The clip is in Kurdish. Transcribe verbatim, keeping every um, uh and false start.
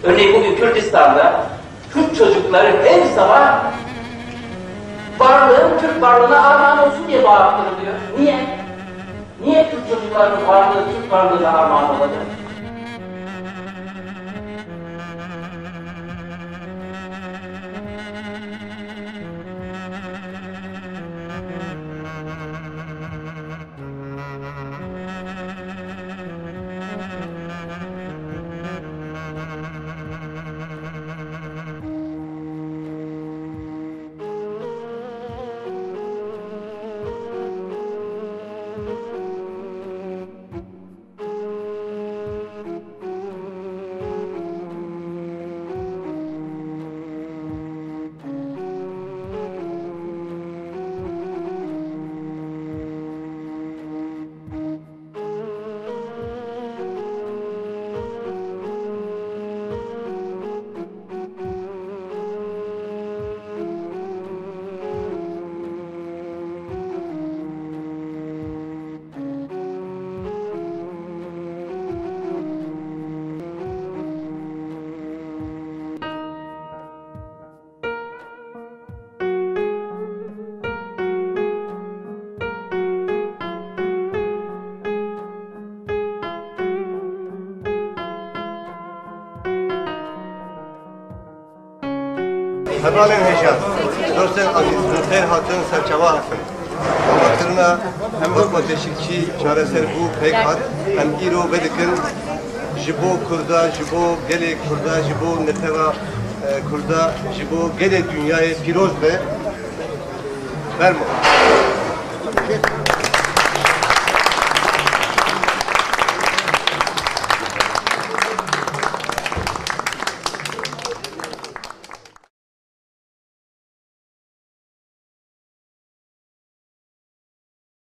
Örneğin bugün Kürdistan'da Kürt çocukları her sabah varlığın Türk varlığına armağan olsun diye bağırtırılıyor. Niye? Niye Kürt çocuklarının varlığı Türk varlığına armağan olacak? Hevalên hêja, dostên ezîz, bi xêr hatin, serçava hatin. Xwestirina em wek teşvikçî çareser bû pêk hat. Em îro vedikin ji bo Kurda, ji bo gelê Kurda, ji bo netewa, e, Kurda, ji bo gelê dinyayê pîroz be. Fermo.